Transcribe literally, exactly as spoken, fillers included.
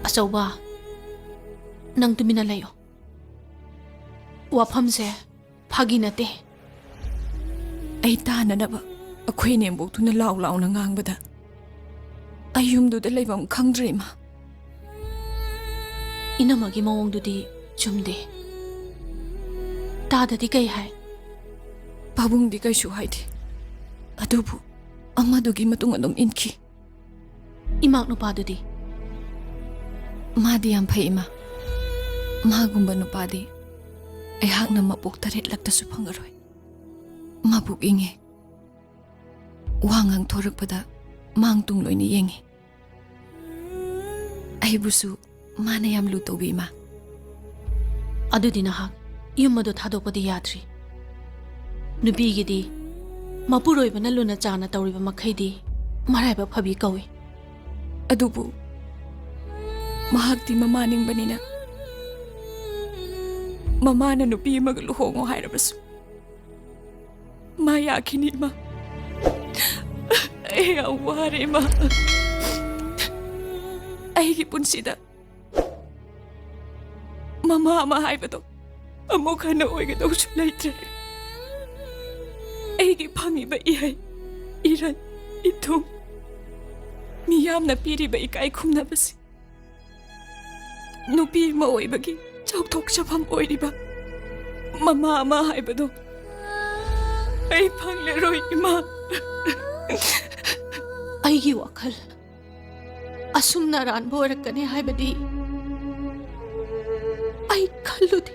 ꯑꯆꯧꯕ, ꯅꯪ ꯇꯨꯃꯤꯟꯅ ꯂꯩꯌꯣ꯫ ꯋꯥꯐꯝꯁꯦ ꯐꯥꯒꯤ ꯅꯠꯇꯦ꯫ ꯑꯩ ꯇꯥꯅꯅꯕ ꯑꯩꯈꯣꯏ ꯏꯅꯦꯝꯕꯣꯛꯇꯨꯅ ꯂꯥꯎ ꯂꯥꯎꯅ ꯉꯥꯡꯕꯗ ꯑꯩ ꯌꯨꯝꯗꯨꯗ ꯂꯩꯐꯝ ꯈꯪꯗ꯭ꯔꯦ, ꯏꯃꯥ꯫ ꯏꯅꯝꯃꯒꯤ ꯃꯑꯣꯡꯗꯨꯗꯤ ꯆꯨꯝꯗꯦ꯫ ꯇꯥꯗꯗꯤ ꯀꯩ ꯍꯥꯏ? ꯄꯥꯕꯨꯡꯗꯤ ꯀꯩꯁꯨ ꯍꯥꯏꯗꯦ, ꯑꯗꯨꯕꯨ ꯑꯃꯗꯨꯒꯤ ꯃꯇꯨꯡ ꯑꯗꯨꯝ ꯏꯟꯈꯤ꯫ ꯏꯃꯥꯛ ꯅꯨꯄꯥꯗꯨꯗꯤ? ꯃꯥꯗꯤ ꯌꯥꯝ ꯐꯩ, ꯏꯃꯥ꯫ ꯃꯥꯒꯨꯝꯕ ꯅꯨꯄꯥꯗꯤ ꯑꯩꯍꯥꯛꯅ ꯃꯄꯣꯛ ꯇꯔꯦꯠꯂꯛꯇꯁꯨ ꯐꯪꯉꯔꯣꯏ꯫ ꯃꯕꯨꯛ ꯏꯪꯉꯦ꯫ ꯋꯥ ꯉꯥꯡꯊꯣꯔꯛꯄꯗ ꯃꯥꯡ ꯇꯨꯡ ꯂꯣꯏꯅ ꯌꯦꯡꯉꯤ꯫ ꯑꯩꯕꯨꯁꯨ ꯃꯥꯅ ꯌꯥꯝ ꯂꯨ ꯇꯧꯕꯤ, ꯏꯃꯥ꯫ ꯑꯗꯨꯗꯤ ꯅꯍꯥꯛ ꯌꯨꯝ ꯑꯗꯨ ꯊꯥꯗꯣꯛꯄꯗꯤ ꯌꯥꯗ꯭ꯔꯤ꯫ ꯅꯨꯄꯤꯒꯤꯗꯤ ꯃꯄꯨꯔꯣꯏꯕꯅ ꯂꯨꯅ ꯆꯥꯟꯅ ꯇꯧꯔꯤꯕ ꯃꯈꯩꯗꯤ ꯃꯔꯥꯏꯕꯛ ꯐꯕꯤ ꯀꯧꯏ꯫ ꯑꯗꯨꯕꯨ ꯃꯍꯥꯛꯇꯤ ꯃꯃꯥ ꯅꯤꯡꯕꯅꯤꯅ ꯃꯃꯥꯅ ꯅꯨꯄꯤ ꯑꯃꯒ ꯂꯨꯍꯣꯡꯉꯣ ꯍꯥꯏꯔꯕꯁꯨ ꯃꯥ ꯌꯥꯈꯤꯅꯤ, ꯏꯃꯥ꯫ ꯑꯩ ꯌꯥꯝ ꯋꯥꯔꯦ, ꯏꯃꯥ꯫ ꯑꯩꯒꯤ ꯄꯨꯟꯁꯤꯗ ꯃꯃꯥ ꯑꯃ ꯍꯥꯏꯕꯗꯣ ꯑꯃꯨꯛ ꯍꯟꯅ ꯑꯣꯏꯒꯗꯧꯁꯨ ꯂꯩꯇ꯭ꯔꯦ꯫ ꯑꯩꯒꯤ ꯐꯪꯉꯤꯕ ꯏꯍꯩ, ꯏꯔꯟ, ꯏꯊꯨꯝ, ꯃꯤꯌꯥꯝꯅ ꯄꯤꯔꯤꯕ ꯏꯀꯥꯏ ꯈꯨꯝꯅꯕꯁꯤ ꯅꯨꯄꯤ ꯑꯃ ꯑꯣꯏꯕꯒꯤ ꯆꯥꯎꯊꯣꯛꯆꯐꯝ ꯑꯣꯏꯔꯤꯕ ꯃꯃꯥ ꯑꯃ ꯍꯥꯏꯕꯗꯣ ꯑꯩ ꯐꯪꯂꯔꯣꯏ, ꯏꯃꯥ꯫ ꯑꯩꯒꯤ ꯋꯥꯈꯜ ꯑꯁꯨꯝꯅ ꯑꯔꯥꯟꯕ ꯑꯣꯏꯔꯛꯀꯅꯤ ꯍꯥꯏꯕꯗꯤ ꯑꯩ ꯈꯜꯂꯨꯗꯦ꯫